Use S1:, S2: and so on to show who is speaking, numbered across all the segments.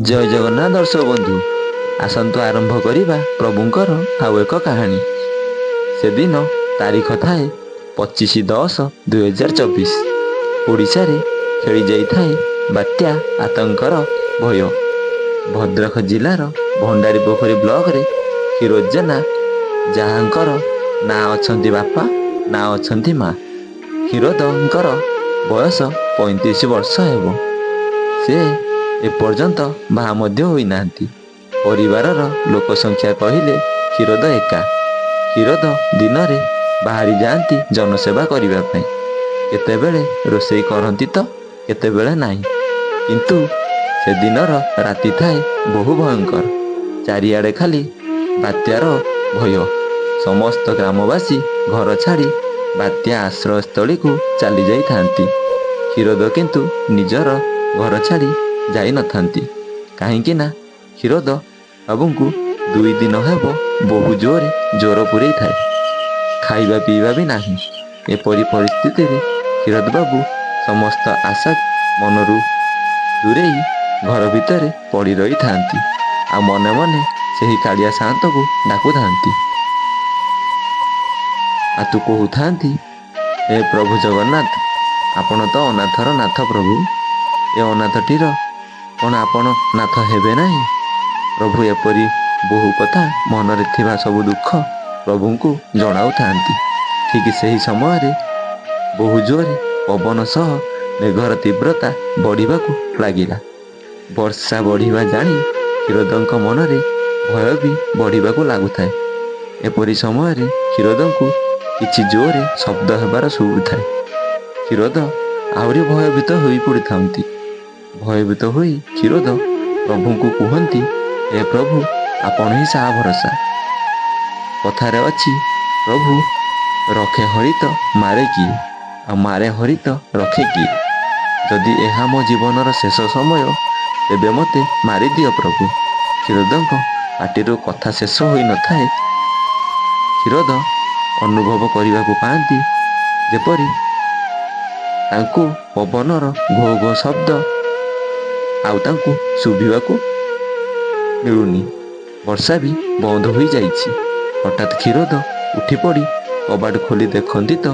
S1: ଜୟ ଜଗନ୍ନାଥ ଦର୍ଶକ ବନ୍ଧୁ, ଆସନ୍ତୁ ଆରମ୍ଭ କରିବା ପ୍ରଭୁଙ୍କର ଆଉ ଏକ କାହାଣୀ। ସେଦିନ ତାରିଖ ଥାଏ 25/10/2024। ଓଡ଼ିଶାରେ ଖେଳି ଯାଇଥାଏ ବାତ୍ୟା ଆତଙ୍କର ଭୟ। ଭଦ୍ରକ ଜିଲ୍ଲାର ଭଣ୍ଡାରିପୋଖରୀ ବ୍ଲକରେ କ୍ଷୀରୋଦ ଜେନା, ଯାହାଙ୍କର ନା ଅଛନ୍ତି ବାପା ନା ଅଛନ୍ତି ମା। କ୍ଷୀରୋଦଙ୍କର ବୟସ 35 ବର୍ଷ ହେବ। ସେ ଏପର୍ଯ୍ୟନ୍ତ ବାହା ମଧ୍ୟ ହୋଇନାହାନ୍ତି। ପରିବାରର ଲୋକ ସଂଖ୍ୟା କହିଲେ କ୍ଷୀରୋଦ ଏକା। କ୍ଷୀରୋଦ ଦିନରେ ବାହାରି ଯାଆନ୍ତି ଜନସେବା କରିବା ପାଇଁ। କେତେବେଳେ ରୋଷେଇ କରନ୍ତି ତ କେତେବେଳେ ନାହିଁ। କିନ୍ତୁ ସେଦିନର ରାତି ଥାଏ ବହୁ ଭୟଙ୍କର। ଚାରିଆଡ଼େ ଖାଲି ବାତ୍ୟାର ଭୟ। ସମସ୍ତ ଗ୍ରାମବାସୀ ଘର ଛାଡ଼ି ବାତ୍ୟା ଆଶ୍ରୟସ୍ଥଳୀକୁ ଚାଲି ଯାଇଥାନ୍ତି। କ୍ଷୀରୋଦ କିନ୍ତୁ ନିଜର ଘର ଛାଡ଼ି ଯାଇନଥାନ୍ତି। କାହିଁକି ନା କ୍ଷୀରୋଦ ବାବୁଙ୍କୁ 2 ଦିନ ହେବ ବହୁ ଜୋରେ ଜ୍ୱର ପୂରେଇଥାଏ। ଖାଇବା ପିଇବା ବି ନାହିଁ। ଏପରି ପରିସ୍ଥିତିରେ କ୍ଷୀରୋଦ ବାବୁ ସମସ୍ତ ଆଶା ମନରୁ ଦୂରେଇ ଘର ଭିତରେ ପଡ଼ି ରହିଥାନ୍ତି, ଆଉ ମନେ ମନେ ସେହି କାଳିଆ ସାଆନ୍ତକୁ ଡାକୁଥାନ୍ତି। ଆଉ ତୁ କହୁଥାନ୍ତି, ହେ ପ୍ରଭୁ ଜଗନ୍ନାଥ, ଆପଣ ତ ଅନାଥର ନାଥ ପ୍ରଭୁ। ଏ ଅନାଥଟିର କ'ଣ ଆପଣ ନାଥ ହେବେ ନାହିଁ? ପ୍ରଭୁ ଏପରି ବହୁ କଥା ମନରେ ଥିବା ସବୁ ଦୁଃଖ ପ୍ରଭୁଙ୍କୁ ଜଣାଉଥାନ୍ତି। ଠିକ୍ ସେହି ସମୟରେ ବହୁ ଜୋରେ ପବନ ସହ ମେଘର ତୀବ୍ରତା ବଢ଼ିବାକୁ ଲାଗିଲା। ବର୍ଷା ବଢ଼ିବା ଜାଣି କ୍ଷୀରୋଦଙ୍କ ମନରେ ଭୟ ବି ବଢ଼ିବାକୁ ଲାଗୁଥାଏ। ଏପରି ସମୟରେ କ୍ଷୀରୋଦଙ୍କୁ କିଛି ଜୋରେ ଶବ୍ଦ ହେବାର ଶୁଭୁଥାଏ। କ୍ଷୀରୋଦ ଆହୁରି ଭୟଭୀତ ହୋଇପଡ଼ିଥାନ୍ତି। ଭୟଭୀତ ହୋଇ କ୍ଷୀରୋଦ ପ୍ରଭୁଙ୍କୁ କୁହନ୍ତି, ହେ ପ୍ରଭୁ, ଆପଣ ହିଁ ସାହା ଭରସା। କଥାରେ ଅଛି, ପ୍ରଭୁ ରଖେ ହରି ତ ମାରେ କିଏ, ଆଉ ମାରେ ହରି ତ ରଖେ କିଏ। ଯଦି ଏହା ମୋ ଜୀବନର ଶେଷ ସମୟ, ତେବେ ମୋତେ ମାରିଦିଅ ପ୍ରଭୁ। କ୍ଷୀରୋଦଙ୍କ ପାଟିରୁ କଥା ଶେଷ ହୋଇନଥାଏ, କ୍ଷୀରୋଦ ଅନୁଭବ କରିବାକୁ ପାଆନ୍ତି ଯେପରି ତାଙ୍କୁ ପବନର ଘୋ ଘୋ ଶବ୍ଦ ଆଉ ତାଙ୍କୁ ଶୁଭିବାକୁ ମିଳୁନି। ବର୍ଷା ବି ବନ୍ଦ ହୋଇଯାଇଛି। ହଠାତ୍ କ୍ଷୀରୋଦ ଉଠି ପଡ଼ି କବାଟ ଖୋଲି ଦେଖନ୍ତି ତ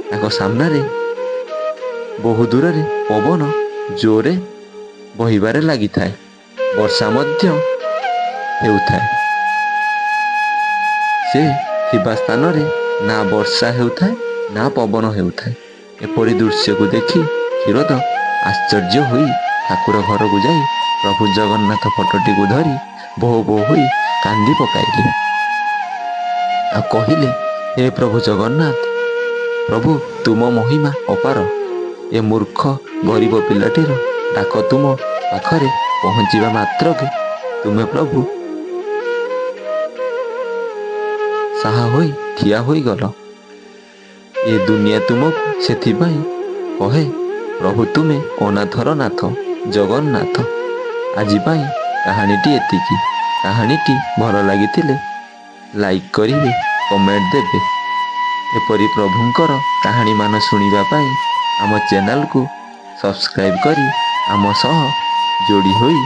S1: ତାଙ୍କ ସାମ୍ନାରେ ବହୁ ଦୂରରେ ପବନ ଜୋରେ ବହିବାରେ ଲାଗିଥାଏ, ବର୍ଷା ମଧ୍ୟ ହେଉଥାଏ। ସେ ଥିବା ସ୍ଥାନରେ ନା ବର୍ଷା ହେଉଥାଏ ନା ପବନ ହେଉଥାଏ। ଏପରି ଦୃଶ୍ୟକୁ ଦେଖି କ୍ଷୀରୋଦ ଆଶ୍ଚର୍ଯ୍ୟ ହୋଇ ଠାକୁର ଘରକୁ ଯାଇ ପ୍ରଭୁ ଜଗନ୍ନାଥ ଫଟୋଟିକୁ ଧରି ଭୋ ଭୋ ହୋଇ କାନ୍ଦି ପକାଇଲେ, ଆଉ କହିଲେ, ହେ ପ୍ରଭୁ ଜଗନ୍ନାଥ, ପ୍ରଭୁ ତୁମ ମହିମା ଅପାର। ଏ ମୂର୍ଖ ଗରିବ ପିଲାଟିର ଡାକ ତୁମ ପାଖରେ ପହଞ୍ଚିବା ମାତ୍ରକେ ତୁମେ ପ୍ରଭୁ ସାହା ହୋଇ ଠିଆ ହୋଇଗଲ। ଏ ଦୁନିଆ ତୁମକୁ ସେଥିପାଇଁ କହେ, ପ୍ରଭୁ ତୁମେ ଅନାଥର ନାଥ ଜଗନ୍ନାଥ। ଆଜି ପାଇଁ କାହାଣୀଟି ଏତିକି। କାହାଣୀଟି ଭଲ ଲାଗିଥିଲେ ଲାଇକ୍ କରିବେ, କମେଣ୍ଟ ଦେବେ। ଏପରି ପ୍ରଭୁଙ୍କର କାହାଣୀମାନ ଶୁଣିବା ପାଇଁ ଆମ ଚ୍ୟାନେଲକୁ ସବସ୍କ୍ରାଇବ୍ କରି ଆମ ସହ ଯୋଡ଼ି ହୋଇ